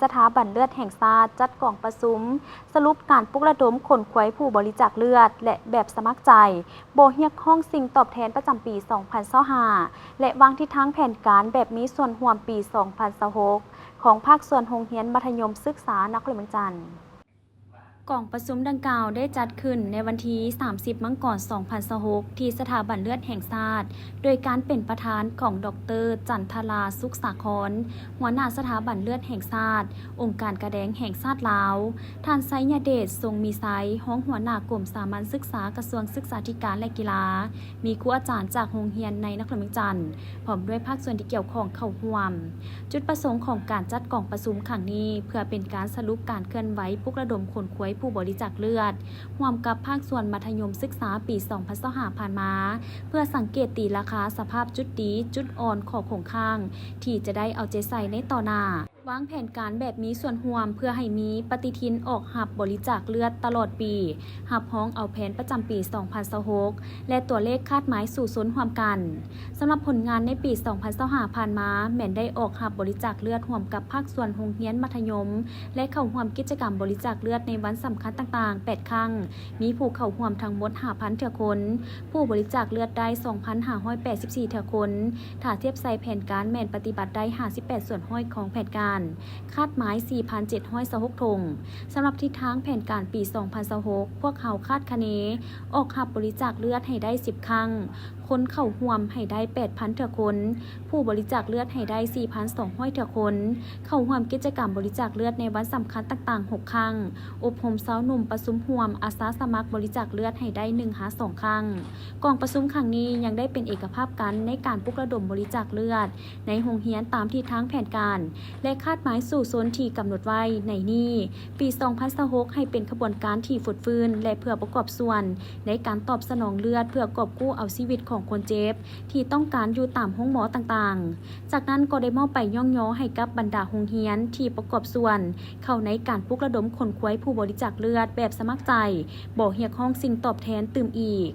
ສະຖາບັນເລືອດແຫ່ງຊາດ ຈັດກອງປະຊຸມສະຫຼຸບການປຸກລະດົມຂົນຂວາຍຜູ້ບໍລິຈາກເລືອດ ແລະ ແບບສະໝັກໃຈ ບໍ່ຮຽກຮ້ອງສິ່ງຕອບແທນປະຈຳປີສອງພັນຊາວຫ້າ ແລະ ວາງທິດທາງແຜນການແບບມີສ່ວນຮ່ວມປີສອງພັນຊາວຫົກ ຂອງພາກສ່ວນໂຮງຮຽນມັດທະຍົມສຶກສານະຄອນຫຼວງວຽງຈັນ. ກອງປະຊຸມດັ່ງກ່າວໄດ້ຈັດຂຶ້ນໃນວັນທີສາມສິບ ມັງກອນ ສອງພັນຊາວຫົກ ທີ່ສະຖາບັນເລືອດແຫ່ງຊາດ ໂດຍການເປັນປະທານຂອງ ດອກເຕີ ຈັນທະລາ ສຸກສາຄອນ ຫົວໜ້າສະຖາບັນເລືອດແຫ່ງຊາດ, ອົງການກາແດງແຫ່ງຊາດລາວ, ທ່ານ ໄຊຍະເດດ ຊົງມີໄຊ ຮອງຫົວໜ້າກົມສາມັນສຶກສາ ກະຊວງສຶກສາທິການ ແລະ ກິລາ, ມີຄູອາຈານຈາກໂຮງຮຽນໃນນະຄອນຫຼວງວຽງຈັນ ພ້ອມດ້ວຍພາກສ່ວນທີ່ກ່ຽວຂ້ອງເຂົ້າຮ່ວມ. ຈຸດປະສົງຂອງການຈັດກອງປະຊຸມຄັ້ງນີ້ ເພື່ອເປັນການສະຫຼຸບການເຄື່ອນໄຫວປຸກລະດົມຂົນຂວາຍຜູ້ບໍລິຈາກເລືອດ ຮ່ວມກັບພາກສ່ວນມັດທະຍົມສຶກສາປີສອງພັນຊາວຫ້າຜ່ານມາ ເພື່ອສັງເກດຕີລາຄາສະພາບຈຸດດີ, ຈຸດອ່ອນ, ຂໍ້ຄົງຄ້າງ ທີ່ຈະໄດ້ເອົາໃຈໃສ່ໃນຕໍ່ໜ້າ. ວາງແຜນການແບບມີສ່ວນຮ່ວມເພື່ອໃຫ້ມີປະຕິທິນອອກຮັບບໍລິຈາກເລືອດຕະຫຼອດປີ, ຮັບຮອງເອົາແຜນປະຈຳປີສອງພັນຊາວຫົກ ແລະ ຕົວເລກຄາດໝາຍສູ້ຊົນຮ່ວມກັນ. ສຳລັບຜົນງານໃນປີສອງພັນຊາວຫ້າຜ່ານມາ ແມ່ນໄດ້ອອກຮັບບໍລິຈາກເລືອດຮ່ວມກັບພາກສ່ວນໂຮງຮຽນມັດທະຍົມ ແລະ ເຂົ້າຮ່ວມກິດຈະກຳບໍລິຈາກເລືອດໃນວັນສຳຄັນຕ່າງໆ ແປດຄັ້ງ, ມີຜູ້ເຂົ້າຮ່ວມທັງໝົດຫ້າພັນເທື່ອຄົນ, ຜູ້ບໍລິຈາກເລືອດໄດ້ສອງພັນຫ້າຮ້ອຍແປດສິບສີ່ເທື່ອຄົນ, ຖ້າທຽບໃສ່ແຜນການແມ່ນປະຕິບັດໄດ້ຫ້າສິບແປດສ່ວນຮ້ອຍຂອງແຜນການ, ຄາດໝາຍສີ່ພັນເຈັດຮ້ອຍຊາວຫົກຖົງ. ສຳລັບທິດທາງແຜນການປີສອງພັນຊາວຫົກ ພວກເຮົາຄາດຄະເນອອກຮັບບໍລິຈາກເລືອດໃຫ້ໄດ້ສິບຄັ້ງ, ຄົນເຂົ້າຮ່ວມໃຫ້ໄດ້ແປດພັນເທື່ອຄົນ, ຜູ້ບໍລິຈາກເລືອດໃຫ້ໄດ້ສີ່ພັນສອງຮ້ອຍເທື່ອຄົນ, ເຂົ້າຮ່ວມກິດຈະກຳບໍລິຈາກເລືອດໃນວັນສຳຄັນຕ່າງໆຫົກຄັ້ງ, ອົບຮົມຊາວໜຸ່ມປະຊຸມຮ່ວມອາສາສະໝັກບໍລິຈາກເລືອດໃຫ້ໄດ້ໜຶ່ງຫາສອງຄັ້ງ. ກອງປະຊຸມຄັ້ງນີ້ຍັງໄດ້ເປັນເອກະພາບກັນໃນການປຸກລະດົມບໍລິຈາກເລືອດໃນໂຮງຮຽນຕາມທິດທາງແຜນການ ແລະ ຄາດໝາຍສູ້ຊົນທີ່ກຳນົດໄວ້ໃນນີ້ ປີສອງພັນຊາວຫົກ ໃຫ້ເປັນຂະບວນການທີ່ຟົດຟື້ນ ແລະ ເພື່ອປະກອບສ່ວນໃນການຕອບສະໜອງເລືອດ ເພື່ອກອບກູ້ເອົາຊີວິດຂອງຄົນເຈັບ ທີ່ຕ້ອງການຢູ່ຕາມໂຮງໝໍຕ່າງໆ. ຈາກນັ້ນກໍໄດ້ມອບໃບຍ້ອງຍໍໃຫ້ກັບບັນດາໂຮງຮຽນທີ່ປະກອບສ່ວນເຂົ້າໃນການປຸກລະດົມຂົນຂວາຍຜູ້ບໍລິຈາກເລືອດແບບສະໝັກໃຈ, ບໍ່ຮຽກຮ້ອງສິ່ງຕອບແທນຕື່ມອີກ.